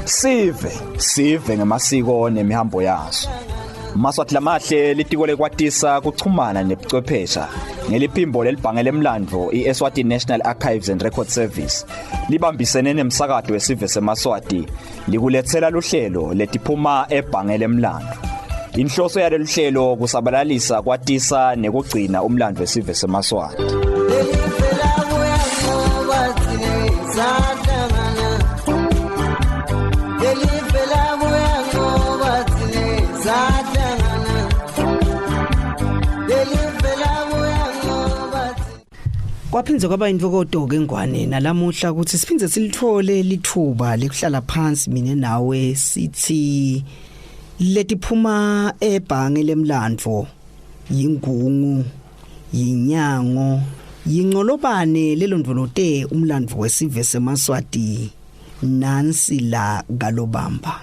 Sive sive ngemasiko nemihambo yaso. Maswati lamahle litiko lekwatisa kuchumana nebuchwephesha ngeliphimbo lelibhange lemlandvo i-Eswatini National Archives and Record Service libambisene nemsakato wesive seMaswati likuletsela luhlelo letiphuma ebhange lemlandvo. Inhloso yalolu hlelo kusabalalisa kwatisa nekugcina umlandvo wesive seMaswati. Kwaphindze kwaba intokoto ke ngwane nalamuhla ukuthi siphindze silithole lithuba lekuhlala phansi mina nawe sithi letiphuma ebhange lemlandvo yingungu yinyango yincolobane lelondvolote umlandvo wesive semaswati nansi la kalobamba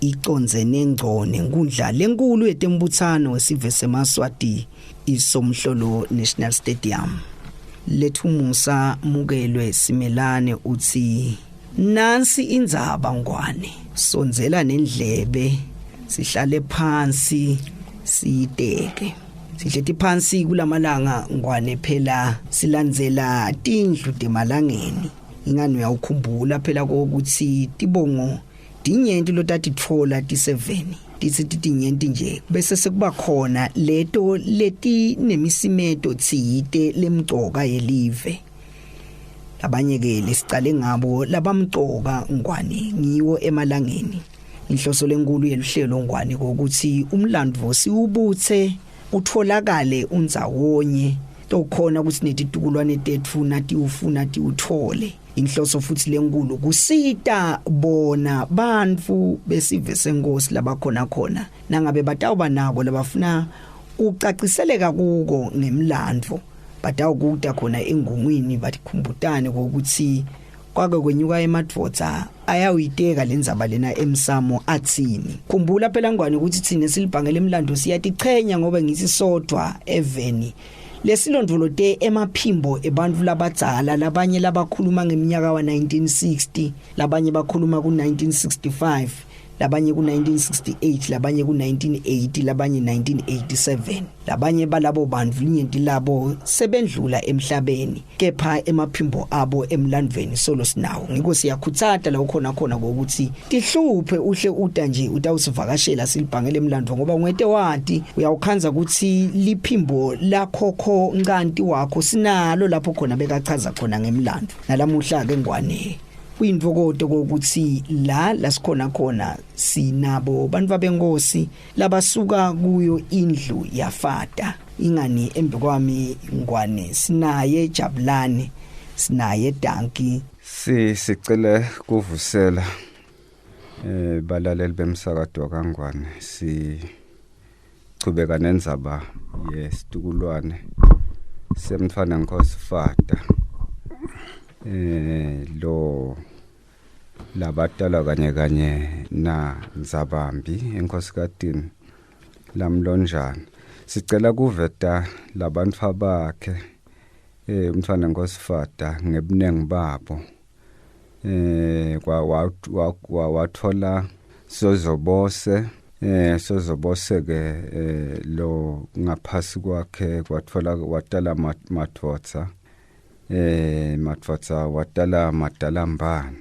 icondzene ngco nenkundla lenkulu yetembutsano wesive semaswati iSomhlolo National Stadium. Lethumusa Mukelwe Simelane utsi nansi indzaba ngwane sondzela nendlebe sihlale phansi siyiteke sihleti phansi kulamalanga ngwane phela silandzela tindlu temalangeni ingani uyawukhumbula phela kokuthi tibongo tinyenti lotatitfola tiseveni titsi titinyenti nje bese sekuba khona leto letinemisimeto tsite lemcoka yelive labanye ke lesicale ngabo labamcoka ngwane ngiwo emalangeni inhloso lenkulu yeluhlelo ngwane ukuthi umlandvo siwubutse utholakale undzawonye tokhona ukuthi netitukulwane tetfu natiwufuna tiwuthole Inhloso futhi lenkulu kusita bona bantfu besive senkosi labakhona khona nangabe batawuba nako labafuna kucaciseleka kuko ngemlandvo batawukuta khona engungwini batikhumbutane kokuthi kwake kwenyuka emadvodza ayawuyiteka lendzaba lena emsamo atsini khumbula phela ngwane ukuthi thina silibhangela emlando siyatichenya ngoba ngisi sodwa eveni Lesilondvolote emaphimbo ebantfu labadzala labanye labakhuluma ngeminyaka wa-1960, labanye bakhuluma ku-1965, labanye ku-1968, labanye ku-1980, labanye 1987. Labanye balabo bantfu linyenti labo sebendlula emhlabeni, kepha emaphimbo abo emlandvweni solo sinawo. Ngiko siyakhutsata la ukhona khona kokuthi tihluphe uhle uta nje utawusivakashela silibhange lemlandvo ngoba ungete wati uyawukhandza ukuthi liphimbo lakhokho ncanti wakho sinalo lapho khona bekachaza khona ngemlandvo nalamuhla ke ngwane kuyintfokoto kokuthi la lasikhona khona sinabo bantfu benkosi labasuka kuyo indlu yafata ingani embikwami ngwane sinaye Jabulani sinaye Danki Si sicela kuvusela eh balaleli bemsakato kaNgwane si chubeka nendzaba yesitukulwane semntfwana Nkosi Fata eh lo labatalwa kanye kanye na Ndzabambi enkosikatini lamlonjana sicela kuveta labantfwa bakhe eh umntfwana Nkosifata ngebuningi babo eh kwa wathola Sozobose eh Sozobose ke eh lo ngaphasi kwakhe kwathola watala Madvodza eh Madvodza watala Madalambane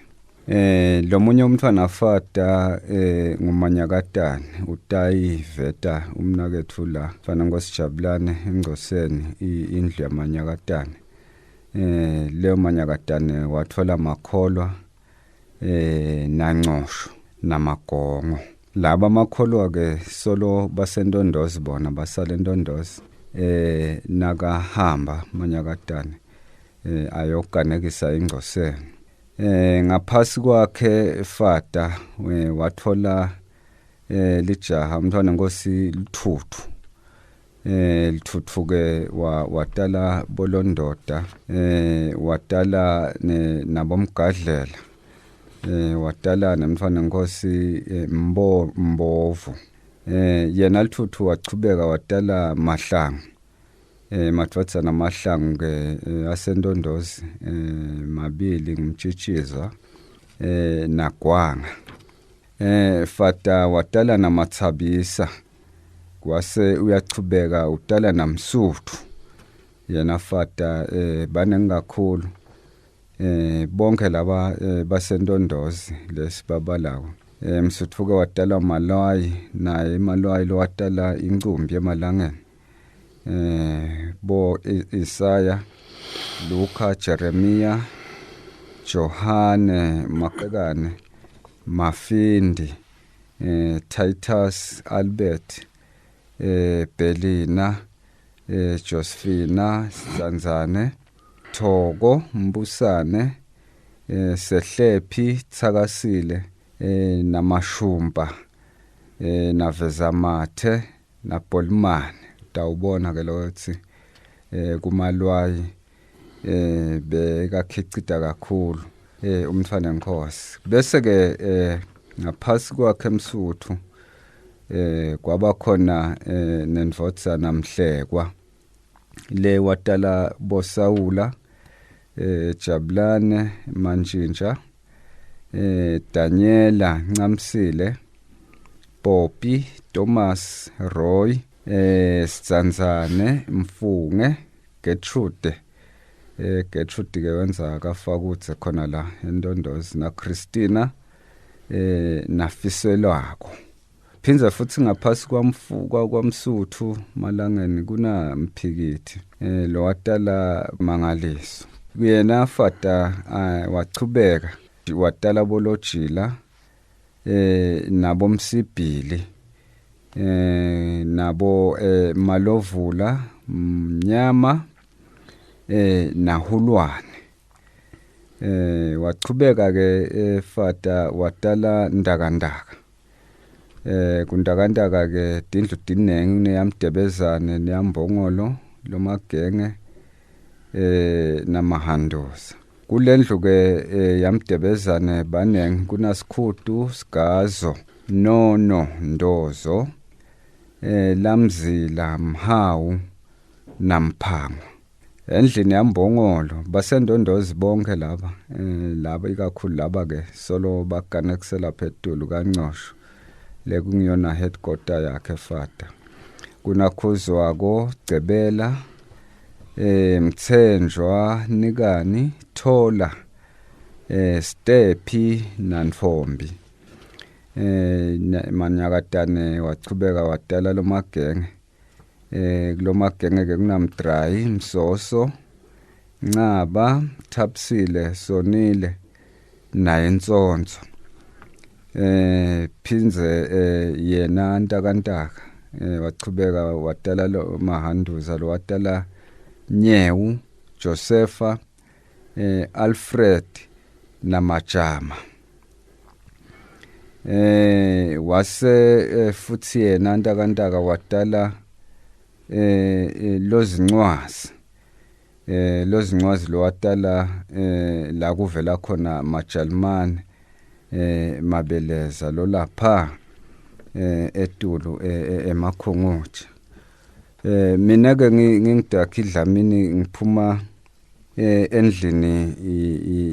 eh lomunye umntfwana afata eh ngumanyakatane utayiveta umnaketfu la mfana nkosijabulane engcoseni indlu yamanyakatane eh leyo manyakatane wathola makholwa eh nancosho namagongo laba amakholwa ke solo basendondozi bona basale endondozi eh nakahamba manyakatane eh ayoganekisa ingcoseni eh ngaphasi kwakhe fata wathola eh lijaha umntwana nkosi luthuthu. Lithuthuke watala bolondoda, watala nabomgadlela, watala nemntfwana nkosi Mbovu. Yena Lithuthu wachubeka watala Mahlangu, madvodzana Mahlangu ke aseNtondozi, mabili ngumtshitshiza nagwanga. Fata watala naMathabisa, kwase uyachubeka utala naMsuthu. Yena Fata baningi kakhulu, bonke laba baseNtondozi lesibabalako. Msuthu ke watala Malwayi, naye Malwayi lo watala incumbi emalangeni, bo Isaya, Luka, Jeremiah, Johane, Maqekane, Mafindi, Titus, Albert, Belina, Josephina, Sanzane, Thoko, Mbusane, Sehlephi, Thakasile, namashumba, navezamathe, naBolimane. Utawubona ke lokuthi kumalwayi bekakhicita kakhulu umntfwana enkosi. Bese ke ngaphasi kwakhe Msuthu kwaba khona nendvodzana Mhlekwa le watala boSawula, Jabulane, Mantshintsha, Daniela, Ncamsile, Poppy, Thomas, Roy, Sitsanzane, Mfunge, Gertrude. Gertrude ke wenza kaFakudze khona la eNtondozi, na Christina, nafiselwako. Phinza futhi ngaphasi kwamfuka kwaMsuthu malangeni kuna Mphikiti, lo watala Mangaliso. Kuyena Fata wachubeka watala bolojila, nabomsibhili, nabo Malovula, Mnyama, nahulwane. Wachubeka ke Fata watala Ndakandaka. Kundakandaka ke tindlu tinengi, neyamdebezane, neyambongolo, lomagenge, namahandoza. Kulendlu ke yamdebezane banengi, kunasikhutu, sigazo, nono, ndozo, lamzila, mhawu, namphango. Endlini yambongolo basendondozi bonke laba, laba ikakhulu laba ke solo baganekisela phezulu kaNcosho lekungiyona headquarter yakhe Fata. Kunakhuzwako, Cebela, Mthenjwa, Nikani, Thola, Stepi naNfombi. Manyakatane wachubeka watala lomagenge. Kulomagenge ke kunamdrayi, Msoso, Ncaba, Thapsile, Sonile naye Ntsonso. Phinze yena Ntakantaka wachubeka watala lo Mahanduza, lo watala Nyewu, Josepha, Alfred namajama. Wase futhi yena Ntakantaka watala lozincwazi. Lozincwazi lo watala la kuvela khona Majalimane, Mabeleza lo lapha etulu emakhongothi. Mina ke ngingidakhi Dlamini, ngiphuma endlini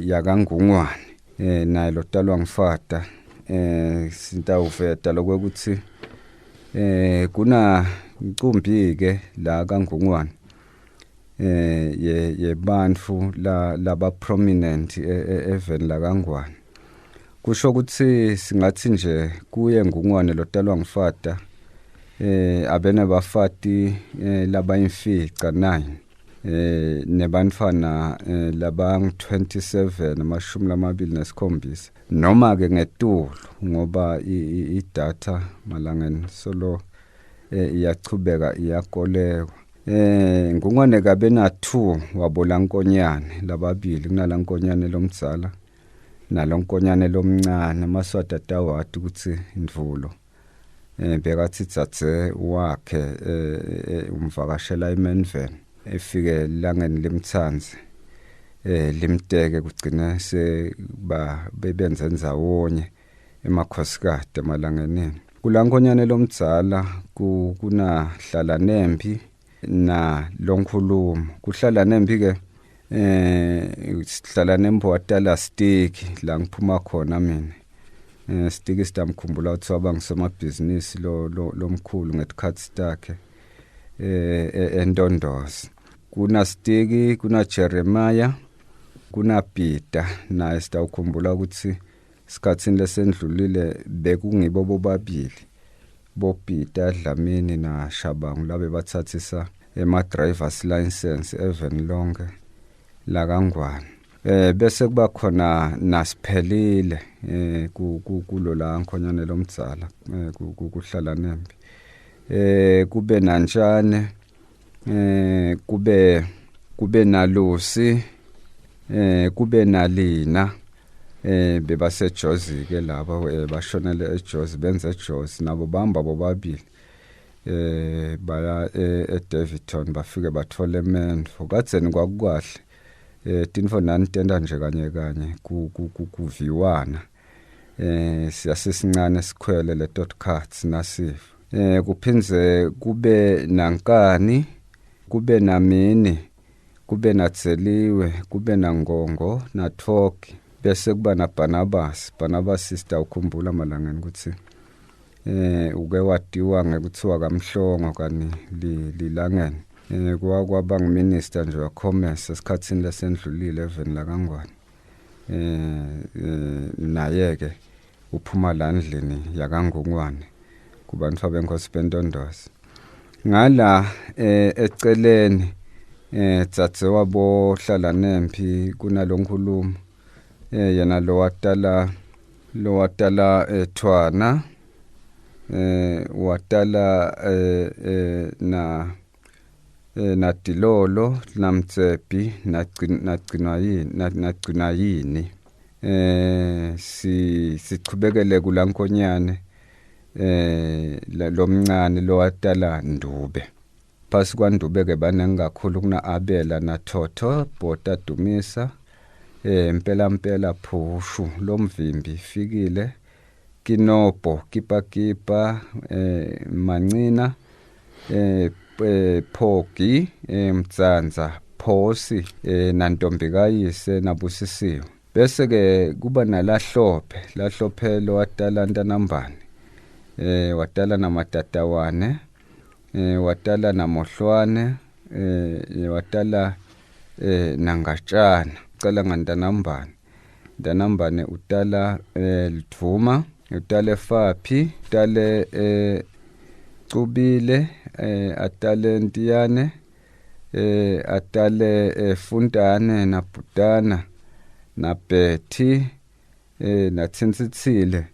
yakaNgungwane, naye lotalwa ngifata. Sintawuveta lokuthi kuna incumbi ke la kaNgungwane ye yebantfu la laba prominent even la kaNgwane. Kusho ukuthi singathi nje kuye Ngungwane lotalwa ngifata abene bafati labayimfica 9, nebantfwana labang 27, 27, noma ke ngetulu, ngoba idatha malangeni solo iyachubeka iyakolekwa. Ngungwane kabe na 2 wabolankonyane lababili, kunalankonyane lomdzala nalonkonyane lomncane. Amaswati atawati ukuthi indvulo. Bekathi dzadze wakhe umvakashela eMenven, efike langeni limthanze, limteke, kugcine seba bebenze ndzawonye emakhosikade emalangeneni. Kulankonyane lomdzala kunahlala nempi na lonkhulumo. Kuhlala nempi ke, sihlala nempi watala Stick la ngiphuma khona mina. Stick sitamkhumbula ukuthi waba ngisomabhizinisi lo lomkhulu ngetikhatsi takhe eNtondozi. Kuna Stick, kuna Jeremiah, kuna Peter, naye sitawukhumbula ukuthi sikhatsini lesendlulile bekungibo bobabili boPeter Dlamini na Shabangu labe bathathisa ema drivers license even lonke la kaNgwane. Bese kuba khona nasiphelile kulo la nkhonyane lomdzala kuhlala nempi, kube nantshane, kube nalusi, kube nalina. Bebasejozi ke labo, bashonele eJozi, benze eJozi nabo, bamba bobabili baya eDaveyton, bafike bathola emendvo. Kadzeni kwakukahle, tinfo nani tenta nje kanye kanye kuviwana. Siyasesincane sikhwele leto cards nasifa. Kuphindze kube nankani, kube namini, kube natseliwe, kube nangongo nathoki, bese kuba naBarnabas. Barnabas sister, ukhumbula malangeni ukuthi uke watiwa ngekuthiwa kaMhlongo kani lilangeni, kwa kwaba nguminister nje wa commerce esikhatsini lesendlulile even la kaNgwane. Naye ke uphuma la ndlini yakangungwane kubantu abenkosi bentondozi. Ngala eceleni, tsatse wabo hlala nempi kunalonkhulumo, yena lo watala ethwana, watala na naDilolo, namtsepi, nagcinwa yini, nagcinwa yini. Si sichubekele kulankonyane lomncane lowatala Ndube. Phasi kwaNdube ke baningi kakhulu, kuna Abela naThotho, Bhota, Dumisa, mpela mpela, Phushu lomvimbi, fikile Kinobho, Kipa Kipa, Mancina, Phogi, Mtsanza, Phosi, Nantombikayise, nabusisiwe. Bese ke kuba nalahlophe, lahlophe lo watala Ntanambane, watala namatatawane, watala namohlwane, watala nangatshana. Cala ngantanambane. Ntanambane utala Lidvuma, utale Faphi, utale Cubile, atale Ntiyane, atale Funtane, naBhutana, naBetty, nathintsitsile,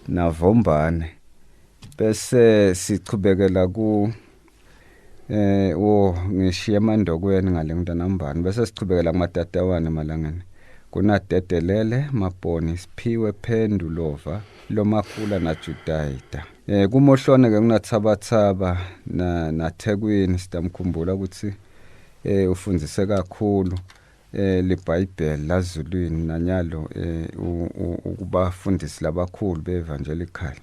navombane. Bese sichubekela ku wo ngishiye emandokweni ngale mntanambani. Bese sichubekela kumatatawane malangeni, kunadedelele, Mabhoni, Siphiwe, Phendu, Lova, Lomakhula naJudayida. Kumohlwane ke kunathabathaba na naThekwini. Sitamkhumbula ukuthi ufundzise kakhulu liBhayibheli lazulwini, nanyalo ukubafundisi labakhulu beevangelical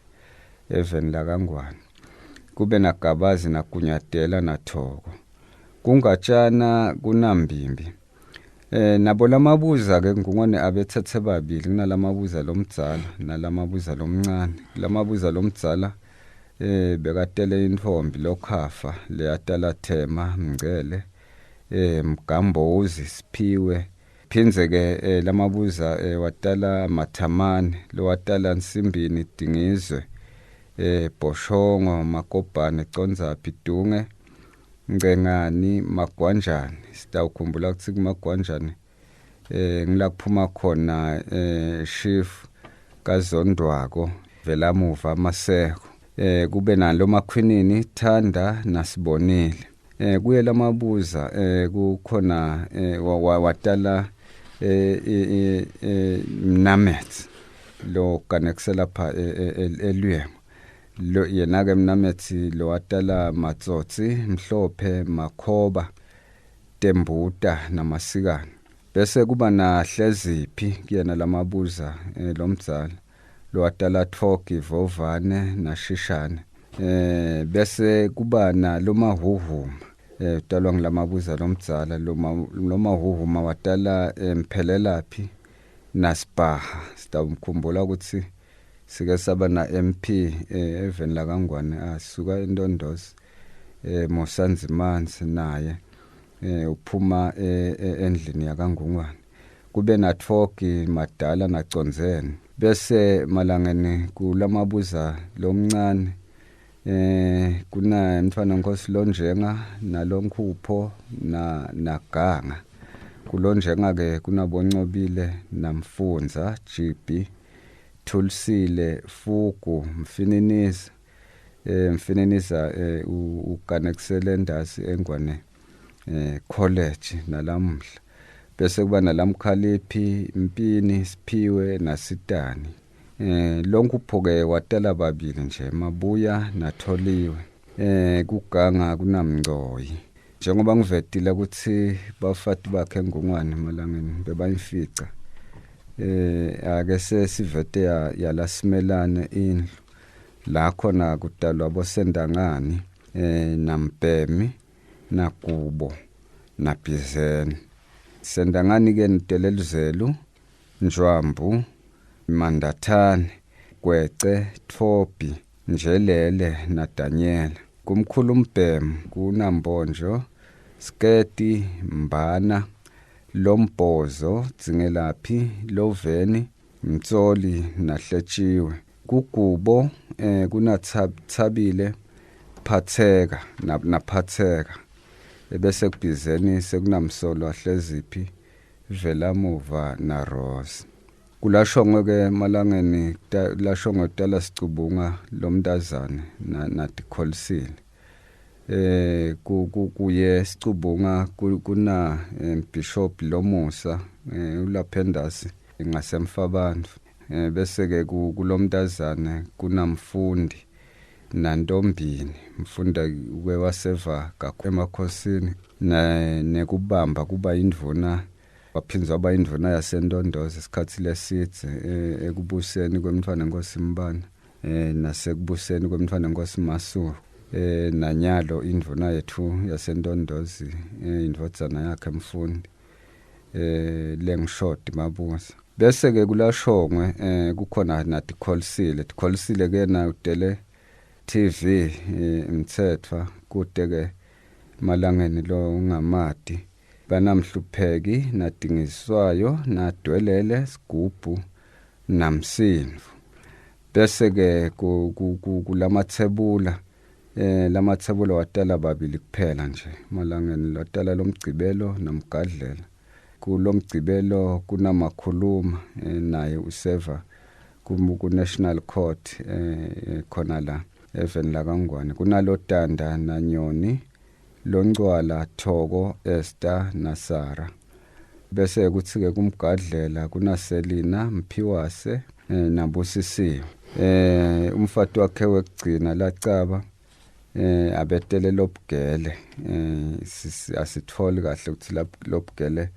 even la kaNgwane. Kube nagabazi, nakunyatela, nathoko. Kungatshana kunambimbi, nabo lamabuza ke ngungwane abethethe babili, kunalamabuza lomdzala nalamabuza lomncane. Lamabuza lomdzala bekatele intfombi lokhafa leyatala Thema, Mngcele, Mgambozi, Siphiwe. Phindze ke lamabuza watala Mathamane lowatala Nsimbini, Dingizwe, Boshongo, Makobhane, Conzaphi, Dunge, Ngcengani, Magwanjani. Sitawukhumbula ukuthi kumagwanjani ngila kuphuma khona chief kaZondwako velamuva Maseko. Kube nalo Makhwinini, Thanda, nasibonile. Kuye lamabuza kukhona watala Mnamets lo kanekse lapha elwengo. Lo yena ke Mnamethi lowatala Matsotsi, Mhlophe, Makhoba, Tembuta naMasikana. Bese kuba na Hleziphi kuyena lamabuza lomdzala lowatala Thogi, Vovane naShishane. Bese kuba na Lomahuhuma utalwa ngilamabuza lomdzala. Lomahuhuma watala Mphelelaphi naSibhaha. Sitawukhumbula ukuthi sike saba na MP eveni laKangwane asuka eNtondozi, Mosanzimanzi, naye uphuma endlini yakaNgungwane. Kube naThogi Madala naConzeni. Bese malangeni kulamabuza lomncane kuna mntfwana Nkosi Lonjenga nalonkhupho na naganga. Kulonjenga ke kunaboncobile namfunza GB Thulisile Fugu Mfininisa. Mfininisa uganekisele ndasi eNgwane college nalamuhla. Bese kuba nalamkhaliphi Mpini Siphiwe naSitani. Lonke ke watala babili nje, Mabuya naTholiwe. Kuganga kunamngcoyi. Njengoba ngivetile ukuthi bafati bakhe eNgungwane malangeni bebayimfica, ake sesivete yalasimelane indlu la khona kudalwa bosendangani naMbhemi naGubo naBhizeni. Sendangani ke niteleluzelu Njwambu Mandathane Gwece Thobi Njelele naDaniel. Kumkhulu Mbhemu kunambonjo Sketi Mbana Lombhozo Dzingelaphi Loveni Mtsoli naHletshiwe. Kugubo kunathabile Phatheka naphatheka. Ebese kubhizeni sekunamsolo ahleziphi Velamuva na Rose. Kulashongwe ke malangeni lashongwe tala sicubunga lomntazane natikholisile. Kuye sicubunga kuna Bishop Lomusa ulaphendasi ngasemfabantu. Bese ke kulomntazane kunamfundi nantombini mfunda uke waseva kakhulu emakhosini nekubamba kuba indvuna, waphindza waba indvuna yaseNtondozi isikhathi lesidze ekubuseni kwemntfwana Nkosi Mbana nasekubuseni kwemntfwana Nkosi Masuku. Nanyalo indvuna yethu yaseNtondozi indvodzana yakhe mfundi lengishodi Mabuza. Bese ke kulashongwe kukhona natikholisile. Tikholisile ke na utele TV Mthethwa kude ke malangeni lo ungamati. Banamhlupheki nadingiswayo nadwelele sigubhu namsinvu. Bese ke kulamathebula lamathebula watala babili kuphela nje malangeni, watala lomgcibelo namgadlela. Kulomgcibelo kunamakhuluma naye useva ku National Court khona la eveni la kaNgwane. Kunalotanda nanyoni Loncwala Thoko Esther naSara. Bese kuthi ke kumgadlela kunaSelina Mphiwase nabusisiwe. Umfati wakhe wekugcina lacaba abetele lobugele. Asitholi kahle ukuthi lobugele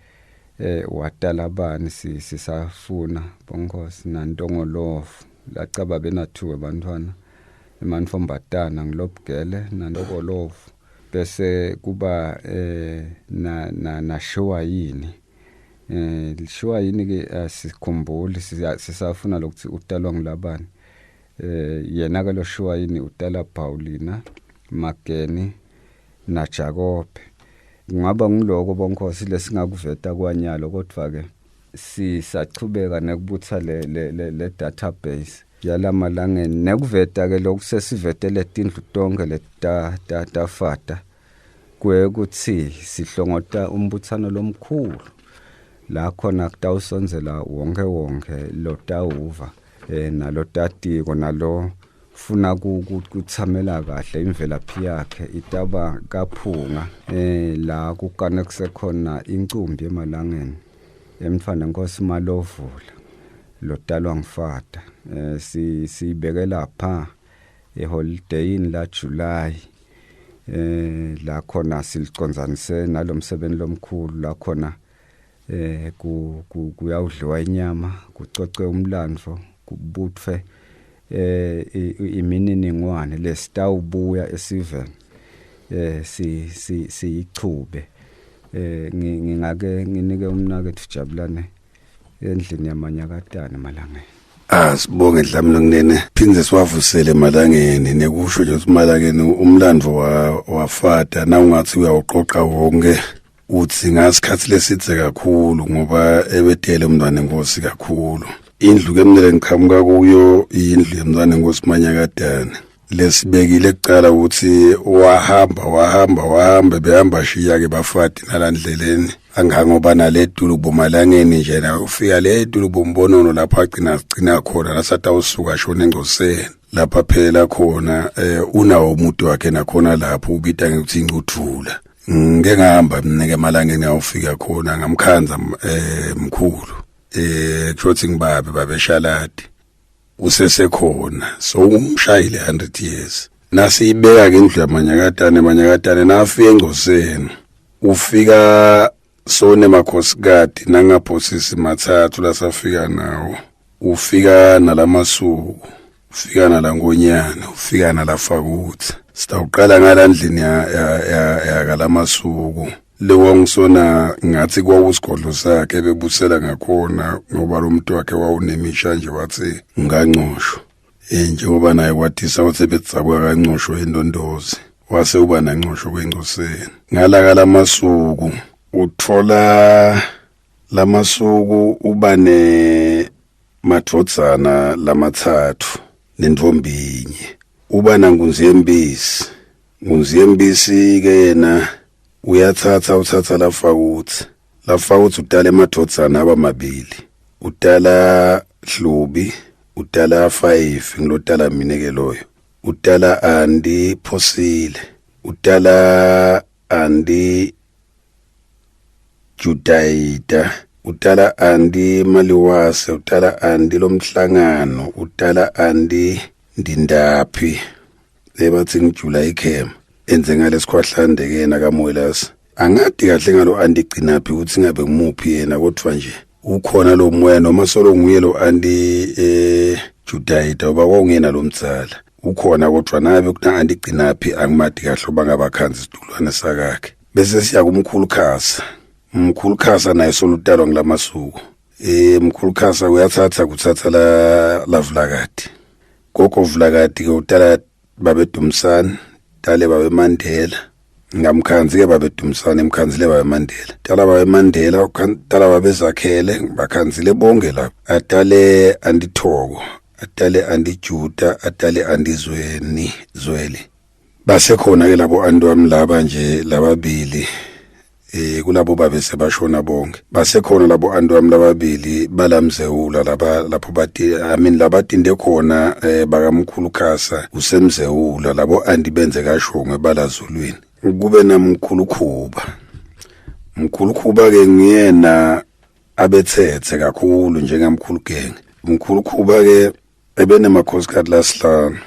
watala bani, sisafuna bonkosi nantongolofu. Lacaba benathuwe bantwana emantombatana ngilobugele nantongolofu. Bese kuba na nashiwa yini lishiwa yini ke asikhumbuli, sisafuna lokuthi utalwa ngilabani. Yena ke loshiwa yini utala Paulina Mageni na Jacob. Kungaba ngiloko bonkosi lesingakuveta kwanyalo, kodwa ke sisachubeka nekubutha le database yalamalangeni nekuveta ke lokusesivetele tindlu tonke letafata kwekuthi sihlongota umbuthano lomkhulu la khona kutawusondzela wonke wonke lotawuva nalotatiko nalo funa kuthamela kahle imvelaphi yakhe itaba kaphunga la kukane kusekhona incumbi emalangeni emntfwana Nkosi Malovula lotalwa ngifata. Sibeke lapha Eholidayini la July la khona silicondzanise nalomsebenzi lomkhulu la khona kuyawudliwa inyama, kucocwe umlandvo, kubutfwe imininingwane lesitawubuya esiveni si siyichube. Ngingake nginike umnaketfu Jabulane endlini yaManyakatane Malangeni. Asibonge Dlamini kunene, phindze siwavusele Malangeni nekusho nje ukuthi Malangeni umlandvo wafata na ungathi uyawuqoqa wonke uthi ngasikhathi lesidze kakhulu ngoba ebetele umntwana enkosi kakhulu. Indlu ke mina ngiqhamuka kuyo indlu yemntwana enkosi Manyakatane lesibekile kucala ukuthi wahamba wahamba wahamba behamba shiya ke bafati nalandleleni angangoba naledulu bomalangeni nje na ufika ledulu bombonono lapho agcina sigcina khona lasata usuka shona engcoseni lapha phela khona unawo umuntu wakhe nakhona lapho ubita ngekuthi incuthula. Ngike ngahamba mina ke Malangeni awufika khona ngamkhanza mkhulu kusho ngibabe babeshaladi usesekhona so umshayile 100 years. Nasiyibeka ke indlu yaManyakatane, Manyakatane nafika engcoseni ufika sone makhosikati nangaphosisi mathathu lasafika nawo, ufika nalamasuku, ufika nalangonyana, ufika nalafakuthi. Sitawuqala ngalandlini yakalamasuku lewangisona ngathi kwawusigodlo sakhe bebusela ngakhona ngoba lo muntu wakhe wawunemisha nje wathi ngancoshwa njengoba naye kwathisa wathi betsabuka kancosho endondozi wase uba nancosho kwencoseni. Ngalaka lamasuku uthola lamasuku uba ne madvodzana lamathathu nentombinye, uba nangunzi yembisi. Ngunzi yembisi ke yena uyathatha uthatha lafakuthi lafakuthi udala emadvodzana abamabili, udala Hlubi, udala 5 ngilodala mina ke loyo, udala Andi Phosile, udala Andi Judaida, udala Andi Maliwase, udala Andi lomhlangano, udala Andi Ndindaphi ebathi ngijula ikhema enze ngalesikhwahlande ke yena kaMoyelasi. Angadi kahle ngalo Andi Gcinaphi ukuthi ngabe ngumuphi yena, kodwa nje ukhona lo moya noma solo nguye lo Andi Judaida uba kwawungena lo mdzala ukhona, kodwa nabe kuna Andi Gcinaphi angimadi kahle uba ngabakhanzi isitulwane sakakhe. Bese siya kumkhulu Khasa, mkhulu Khasa naye solutalwa ngilamasuku. Mkhulu Khasa uyathatha kuthatha la lavulakati, gogo Vulakati ke utala babe Dumsani, tale babe Mandela, ngamkhanzi ke babe Dumsani, emkhanzile babe Mandela, tala babe Mandela, tala babe Zakhele, bakhanzile bonke lapha, atale Andithoko, atale Andijuda, atale Andizweni Zweli. Basekhona ke labo antu wami laba nje lababili kulabo babe sebashona bonke. Basekhona labo antu wami lababili balamzewula laba lapho bathi I mean labatinde khona bakamkhulu Khasa usemzewula labo anti benze kashongwe balazulwini. Kube namkhulu Khuba, mkhulu Khuba ke nguyena abethethe kakhulu njengamkhulu Genge. Mkhulu Khuba ke ebenemakhosikazi lasihlanu,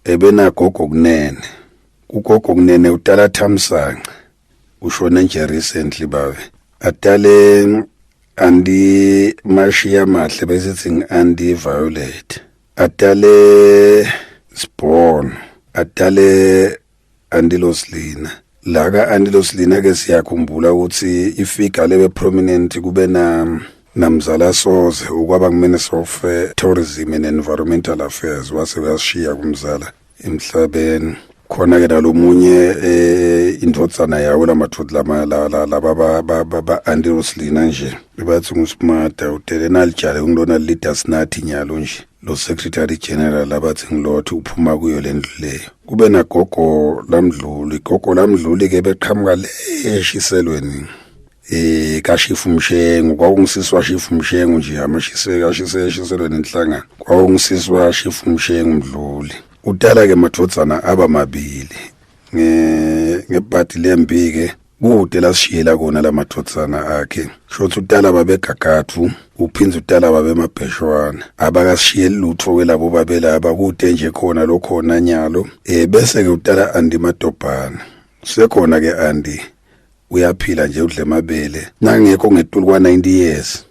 ebenagogo kunene, ugogo kunene utala Thamsanqa ushone nje recently babe, atale Andi Mashiya Mahle besithi ngi-Andi Violet, atale Sibhono, atale Andiloslina. La ka Andiloslina ke siyakhumbula ukuthi ifiga lebe prominent kube na namzala Soze ukwaba Minister of Tourism and Environmental Affairs wase uyashiya kumzala emhlabeni. Khona ke nalomunye indvodzana yawo lamathoti lama laba ba Andiloslina nje bathi ngusmata utele nalijale ngilona leaders nathi nyalo nje lo secretary general abathi ngilothi uphuma kuyo lendlu leyo. Kube nagogo lamdluli, gogo lamdluli ke beqhamuka leshiselweni kashifu Mshengu, kwakungisiswa Shifu Mshengu nje amashise kashise eshiselweni enhlangano, kwakungisiswa Shifu Mshengu Mdluli. Utala ke madvodzana abamabili ngebhadi lembi ke. Kude lasishiyela kona lamadvodzana akhe. Shothi utala babegagathu, uphindze utala babemabheshwana. Abakasishiyeli lutho ke labo babelaba kude nje khona lokhona nyalo. Eh bese ke utala Andi Madobhana. Sekhona ke Andi uyaphila nje udle amabele. Nangekho ngetulu kwa 90 years.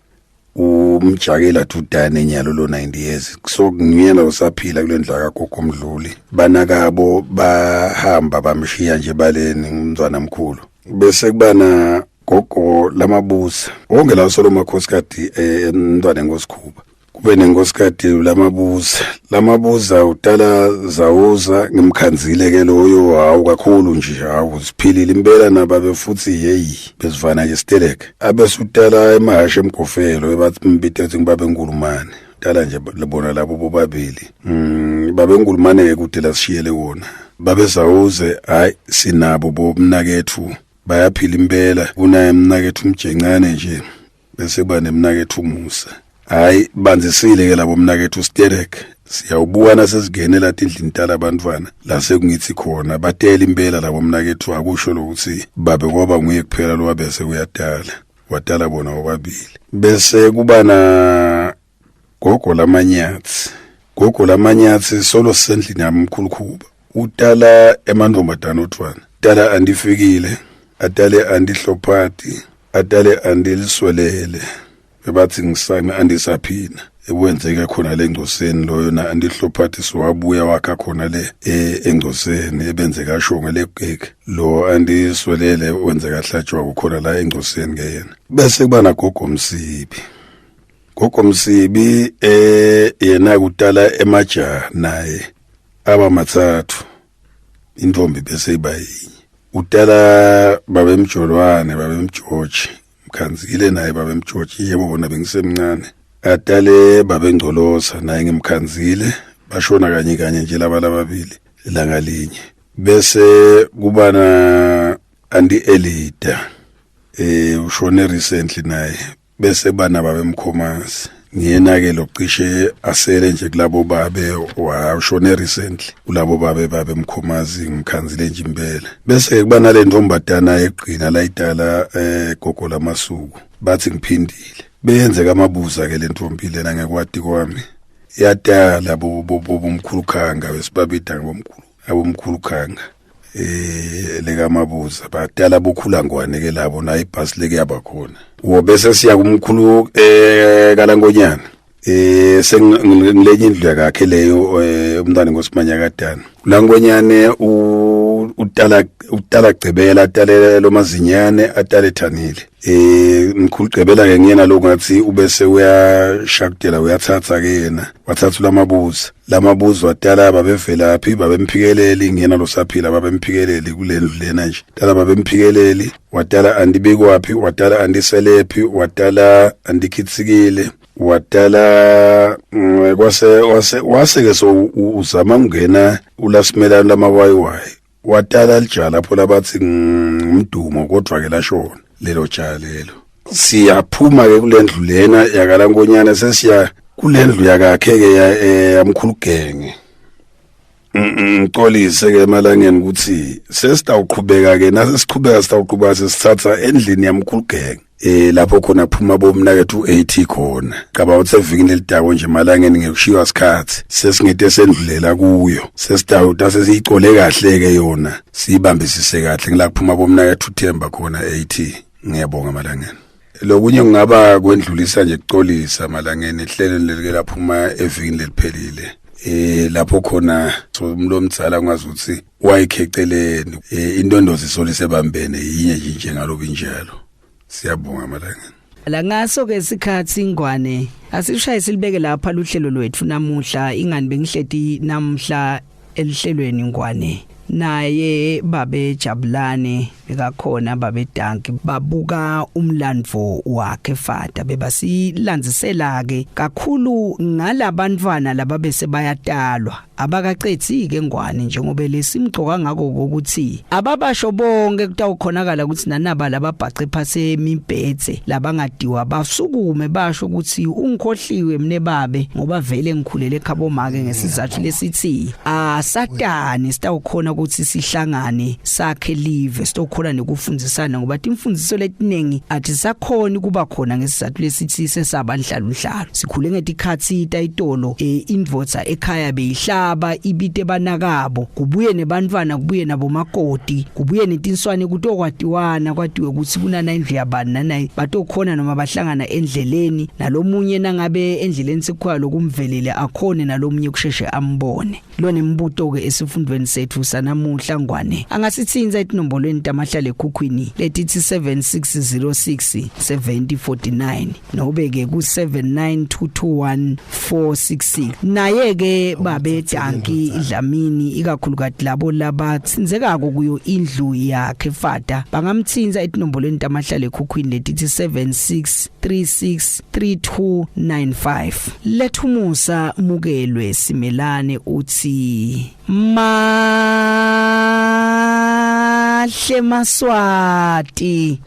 Umjakela dudane nyalo lo 90 years. So ngiyena usaphila kule ndla kagogo Mdluli. Banakabo bahamba bamshiya nje baleni umntwana mkhulu. Bese kuba na gogo lamabusa. Wonke la solo makhosikadi emntwana enkosikhuba. Kube nenkosikadi lamabuza. Lamabuza utala zawuza ngimkhanzile ke loyo hawu kakhulu nje hawu siphilile impela nababe futhi hey bezivana nje siteleke. Abesutala emahashe emgofelo ebathi mbite ethi ngibabe nkulumane. Tala nje lebona labo bobabili. Babe nkulumane ke kude lasishiyele wona. Babe zawuze hayi sinabo bomnakethu bayaphila impela kunaye mnakethu umjencane nje bese kuba nemnakethu Musa. Hayi banzisile ke labo mnakethu Sterek. Siyawubuka nasesingenela tindlini talabantwana la sekungithi khona batela impela labo mnakethu akusho lokuthi babe kwaba nguye kuphela lo wabese uyadala. Wadala bona bobabili. Bese kuba na gogo lamanyathi. Gogo lamanyathi solo sisendlini yami mkhulukhuba. Utala emantombazana othwana. Tala andifikile, atale andihlophati, atale andiliswelele. Bebathi ngisame andisaphina. Ekwenzeka khona le ngcoseni loyo na andihlophati siwabuya wakha khona le engcoseni ebenzeka shonge le geke. Lo andiswelele wenzeka hlatshwa khona la engcoseni ke yena. Bese kuba na gogo Msibi. Gogo Msibi yena kutala emajaha naye aba mathathu intombi bese iba yinye. Utala babemjolwane babemjoji mkhanzile naye babemjoji yebo bona bengisemncane. Atale babengcolosa naye ngimkhanzile bashona kanye kanye nje laba lababili ilanga linye. Bese kuba na Anti Elida ushone recently naye. Bese bana babemkhomazi ngiyena ke locishe asele nje kulabo babe washone recently kulabo babe babemkhomazi ngikhanzile nje impela. Bese kuba nale ntombazana egcina la idala gogo lamasuku bathi ngiphindile. Beyenzeka amabuza ke le ntombi lena ngekwati kwami. Yadala bomkhulu khanga besibabida ngomkhulu abomkhulu khanga leka mabuza badala bokhula ngwane ke labo na ibhasi leke yabakhona. Wo bese siya kumkhulu kalankonyana. Sengilenye indlu yakhe leyo umntwana ngosimanya kadana. Lankonyane utala utala gcebela atale lomazinyane atale thanile. Mkhulu gcebela ke ngiyena lo ngathi ubese uyashakudela uyathatha ke yena wathatha lamabuza. Lamabuza watala babevelaphi babemphikeleli ngiyena lo saphila babemphikeleli kulendlu lena nje. Tala babemphikeleli watala andibikwaphi watala andiselephi watala andikhitsikile watala kwase wase wase ke so uzama ukungena ulasimelana lamawayiwayi watala lija lapho labathi ngumdumo kodwa ke lashona lelo jala lelo. Siyaphuma ke kulendlu lena yakalankonyana sesiya kulendlu yakakhe ke yamkhulu genge. Ngixolise ke emalangeni ukuthi sesitawuqhubeka ke nasesiqhubeka sitawuqhubeka sesithatha endlini yamkhulu genge. Lapho khona phuma bomnakethu u80 khona. Cabanga ukuthi evikini lelidako nje emalangeni ngekushiywa isikhathi sesingete sendlulela kuyo. Sesitawuta sesiyicole kahle ke yona siyibambisise kahle ngila kuphuma bomnakethu uThemba khona 80. Ngiyabonga malangeni. Lokunye kungaba kwendlulisa nje kuxolisa malangeni ehlelweni lelike laphuma evikini leliphelile. Lapho khona umuntu omdzala ungazi ukuthi wayikheceleni. Intondozi solise bambene yinye nje njengalobu injalo. Siyabonga malangeni. La ngaso ke isikhathi ingwane asishaye silibeke lapha luhlelo lwethu namuhla ingani bengihleti namhla elihlelweni ingwane naye babe Jabulane bekakhona babe Danki babuka umlandvo wakhe fata bebasilandzisela ke kakhulu ngalabantwana lababese bayatalwa abakacetsi ke ngwane njengoba lesimgcoka ngako ukuthi ababasho bonke kutawukhonakala ukuthi nanaba lababhace phase emibhedze labangadiwa basukume basho ukuthi ungikhohliwe mne babe ngoba vele ngikhulele ekhabo make ngesizathu lesithi asatani sitawukhona ukuthi sihlangane sakhe live sitawukhona. sitawukhona nekufundzisana ngoba timfundziso letinengi atisakhoni kuba khona ngesizathu lesithi sesabanhlalunhlalu. Sikhule ngetikhatsi tayitolo indvodza ekhaya beyihlaba ibite banakabo, kubuye nebantfwana, kubuye nabomakoti, kubuye netinswane kutokwatiwana, kwatiwe ukuthi kunana indlu yabani nanayi, batokhona noma bahlangana endleleni nalomunye nangabe endleleni sekukhona lokumvelele akhone nalomunye kusheshe ambone. Lonembuto ke esifundweni sethu sanamuhla Ngwane angasitsinza etinombolweni tamahlale ekhukhwini letithi 7606 7049 nobe ke ku 79221466. Naye ke babe Danki Dlamini, ikakhulukati labo labatsinzekako kuyo indlu yakhe fata, bangamtsinza etinombolweni tamahlale ekhukhwini letithi 7636 3295. Lethumusa mukelwe Simelane uthi mahle Maswati.